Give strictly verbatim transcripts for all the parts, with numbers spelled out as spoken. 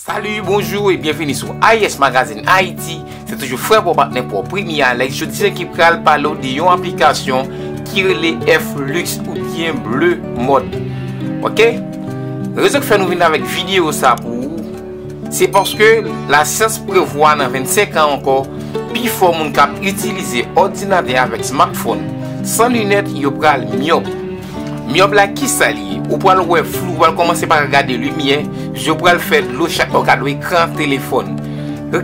Salut, bonjour et bienvenue sur I S Magazine Haïti. Se toujou frè pa w, patnè pa w, Premye Alex. Jodi a ki pral pale w de yon aplikasyon ki rele F-Lux oubyen Bleu Mode. Ok? Rezon k fè nou vin avèk videyo sa pou ou, se paske lasyans prevwa nan vennsenk an ankò, pifò moun k ap itilize òdinatè avèk smartphone san linèt, yo pral myòp. Myòp la, kisa l ye? Ou pral wè flou, ou pral kòmanse pa ka gade limyè, je w pral fè dlo chak lè w gade ekran telefòn.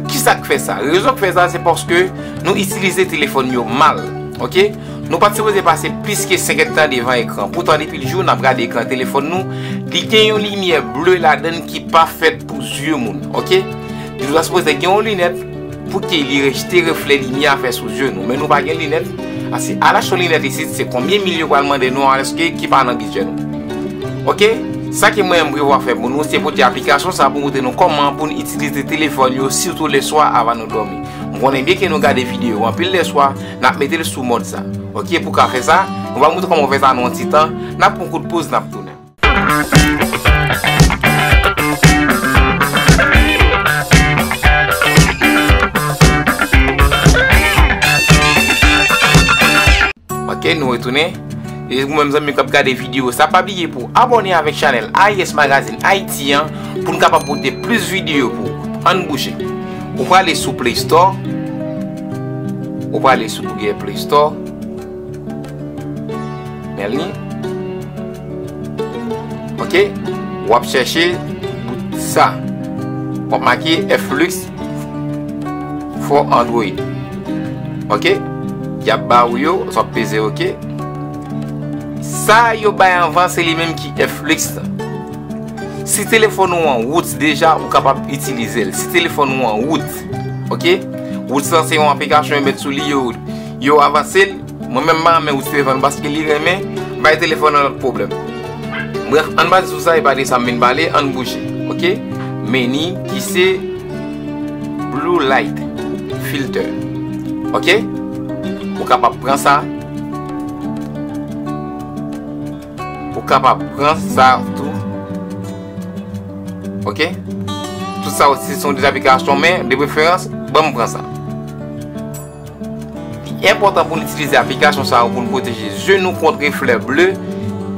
Kisa k fè sa? Rezon k fè sa, se paske nou itilize telefòn yo mal. Ok? Nou pa t sipoze pase plis ke senk èdtan devan ekran. Poutan, depi l jou, n ap gade ekran telefòn nou, li gen yon limyè ble ladan l ki pa fèt pou zye moun. Ok? Li ta sipoze gen yon linèt pou ke li rejte reflè limyè a fè sou zye nou. Men nou pa gen linèt. Asi, al achte yon linèt isit, se konbyen mil yo pral mande nou, alòske ki pa nan bidjè nou. Ok? Sa ke mwen menm m prevwa fè pou nou, se pote aplikasyon sa pou montre nou kòman pou n itilize telefòn yo, sitou lèswa avan nou dòmi. M konnen byen ke nou gade videyo anpil lèswa, n ap mete l sou mòd sa. Ok, pou ka fè sa, nou va montre kòman fè sa nan yon ti tan, n ap pran kout poz, n ap tounen. Ok, nou retounen. E ou menm zanmi k ap gade videyo sa, pa bliye pou abòne avèk chanèl I S Magazine Haïti an, pou n kapab pote plis videyo pou ou. Ann bouje. Ou prale sou Play Store. Ou prale sou Google Play Store. Men li. Ok? W ap chèche bout sa. W ap make F-Lux for Android. Ok? Y ap ba ou yo, w ap peze ok. Sa yo bay anvan, se li menm ki F-Lux lan. Si telefòn ou an wout deja, ou kapab itilize l. Si telefòn ou an wout, ok? Wout lan se yon aplikasyon yo met sou li, yo, yo avanse l. Mwen menm, m pa renmen wout telefòn paske li renmen bay telefòn nan lòt pwoblèm. Brèf, ann pase sou sa, e pa de sa m vin pale, ann bouje, ok? Meni ki se Blue Light Filter. Ok? Ou kapab pran sa. Ou kapab pran sa tou. Ok? Tout sa osi se yon de aplikasyon, men de preferans, ban m pran sa. Li enpòtan pou n itilize aplikasyon sa yo pou n pwoteje je nou kont reflè ble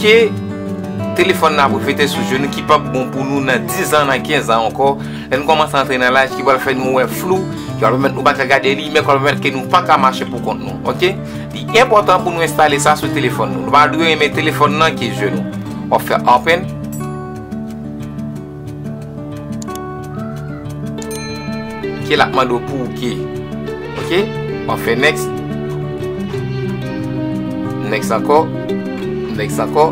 ke telefòn nan ap reflete sou je nou, ki p ap bon pou nou nan diz an, nan kenz an ankò. Lè n kòmanse antre nan laj ki pral fè nou wè flou, ki pral pèmèt nou pa ka gade limyè, ki pral pèmèt ke nou pa ka mache pou kont nou. Ok? Li enpòtan pou nou enstale sa sou telefòn nou. Nou pa dwe renmen telefòn nan ke je nou. W ap fè open. Ok, l ap mande w pou ok. Ok? W ap fè next. Next ankò. Next ankò.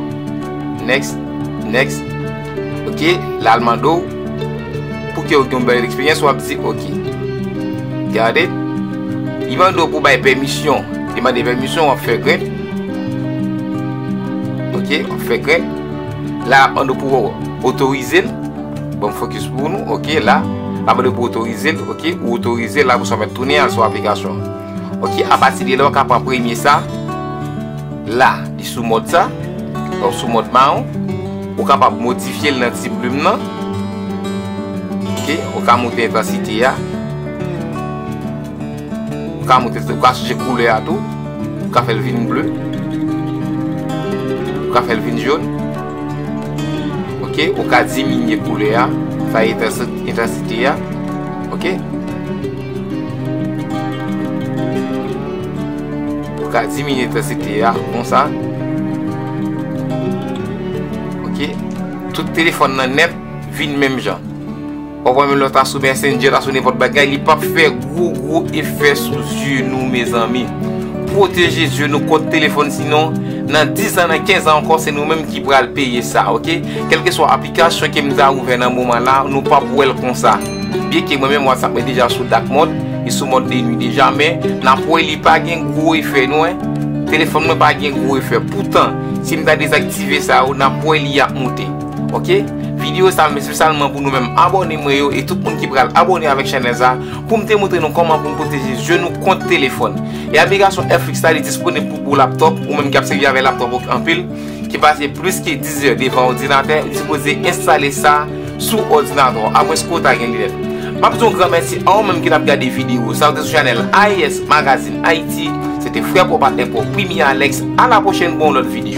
Next. Next. Ok? La l mande w pou ke w gen yon bèl eksperyans, w ap di ok. Gade. Li mande w pou bay pèmisyon. Li mande pèmisyon, w ap fè grant. Ok? W ap fè grant. La l ap mande w pou w otorize l. Bon, fokis pou nou, ok, la. L ap mande pou otorize l, ok, ou otorize l la pou sa mèt tounen al sou aplikasyon. Ok, apati de la, w ka pran premye sa. La, li sou mòd sa. Donk, sou mòd mawon. Ou kapab modifye l nan ti plim nan. Ok, ou ka moute entansite a. Ou ka moute, ou ka chanje koulè a tou. Ou ka fè l vin ble. Ou ka fè l vin jòn. Ok, ou ka diminye koulè a. Sa e entansite a. Ok. Ou ka diminye entansite a konsa. Ok. Tout telefòn nan nèt vin menm jan. W ap wè menm lè w ta sou Messenger, ta sou nenpòt bagay, li p ap fè gwo, gwo efè sou zye nou, mezanmi. Pwoteje zye nou kont telefòn, sinon, nan diz an, nan kenz an ankò, se nou menm ki pral peye sa, ok? Kèlkeswa aplikasyon ke m ta ouvè nan moman la, nou p ap wè l konsa. Byenke mwen menm, WhatsApp mwen deja sou dark mode, li sou mòd de nwi deja, men n ap wè li pa gen gwo efè, non, en. Telefòn mwen pa gen gwo efè. Poutan, si m ta dezaktive sa yo, n ap wè li ap moute. Ok? Videyo sa m espesyalman pou nou menm abòne mwen yo e tout moun ki pral abòne avèk chanèl sa, pou m te montre nou kòman pou n pwoteje zye nou kont telefòn. E aplikasyon F-Lux la, li disponib pou, pou laptòp, ou menm ki ap sèvi avèk laptòp ou anpil, ki pase plis ke diz è devan òdinatè, ou sipoze enstale sa sou òdinatè w, amwenske w ta gen linèt. M ap di yon gran mèsi a ou menm ki t ap gade videyo sa. Ou te sou chanèl I S Magazine Haïti. Se te frè pa w, patnè pa w, Premye Alex. A la pwochèn pou yon lòt videyo.